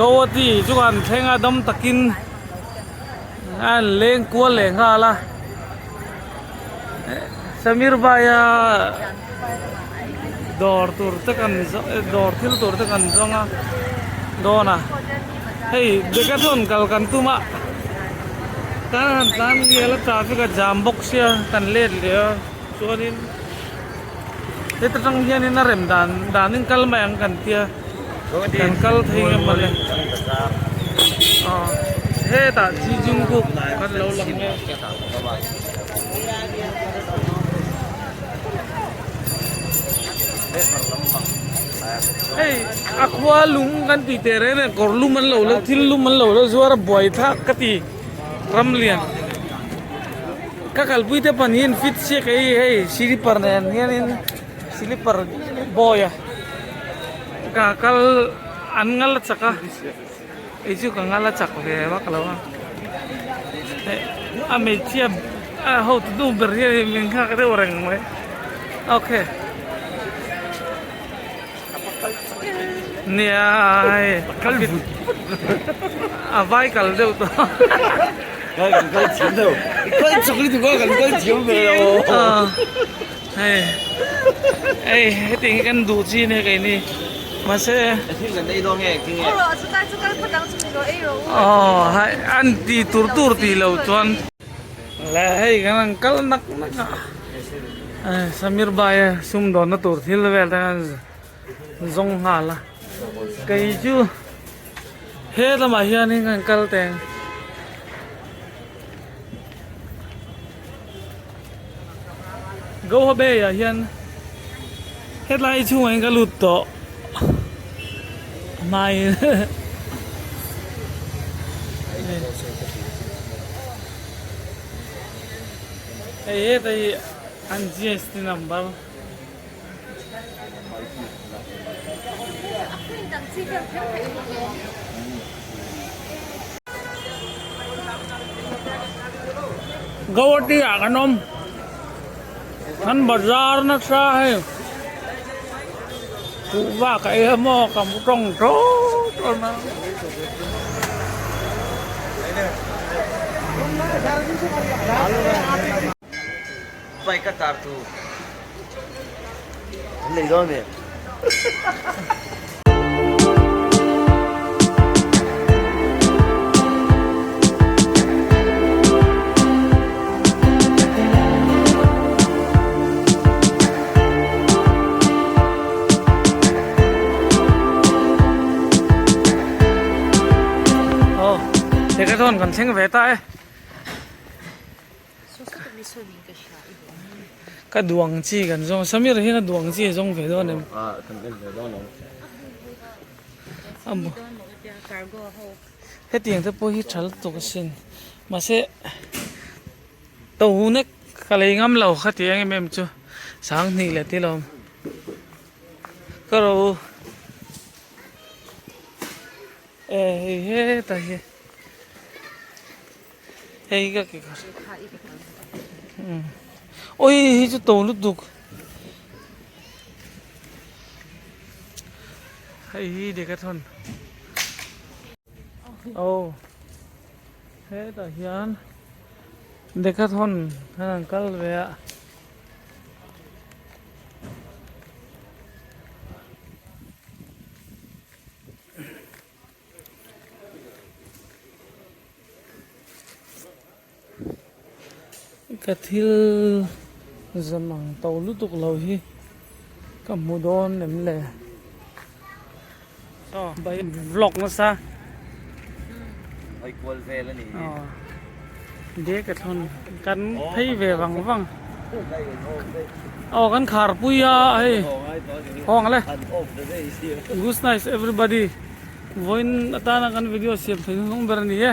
Guwahati chu kan thleng a dam takin a an leng kual leh nghal a Samir Bhai-a dawr tur te kan dawr thil tur te kan zawng a dawn a hei Decathlon kal kan tum a kan han tlan ngial a traffic a jam bawk sia kan let leh a chuanin heta tang hianin a rem dan danin kal mai ang kan tia kan kal thei nge mawle aw hetah chi jungkook kan lo lang mek. Hei a khua lung kan tih teh reng reng kawr lum an lo la thil lum an lo la zuar a buai thlak ka ti ramlian ka kalpui te pahnih in fit chiah kei hei silipar nen hianin silipar boy a ka kal an ngal a chak a kei chu ka ngal a chak ve vak lo a a hmeichhia a hotu nu ber hian min nghak deuh reng mai okay. Nia hei kal vut vut a vai kal deuh tawh Kai kan kal thiam deuh kal chak lutuk a kan kal thiam ve lo hei hei hetiang hi kan duh chi ania keini mahse thil kan ei dawn nge engtin nge aw hai an ti tur tur tih loh chuan le hei kan han kal nak nak a. Samir Bhai a sumdawnna tur thil vel te khan zawng nghal a kei chu he lamah hianin kan kal teng Goa Bay ah hian hetlai chhungah hian ka lut tawh hmaiin. Hei heta hi an GST number. Guwahati ah kan awm kan bazar nasa hei kuhva ka ei emaw ka mu tawng tawt tawt a. Bike a tar tu an nei dawn em? Aw Decathlon kan thleng ve ta e. Ka duang chi kan zawng Samir hian a duang chi a zawng ve dawn em? Hetiang te pawh hi tha lutuk asin mahse to nek ka lei ngam lo kha ti em em chu sanghnih leh thil a awm ka ro e hei hetah hi. Hei ka ke kha oi hei chu to lutuk hei hi decathlon aw hetah hian decathlon an han kal ve a. Ka thil zam ang to lutuk lo hi ka hmu dawn em le vlog nasa decathlon kan phei ve vang vang aw kan khar pui a hei hawng le good night everybody. Vawiin atana kan video siam thei hnung ber a ni e.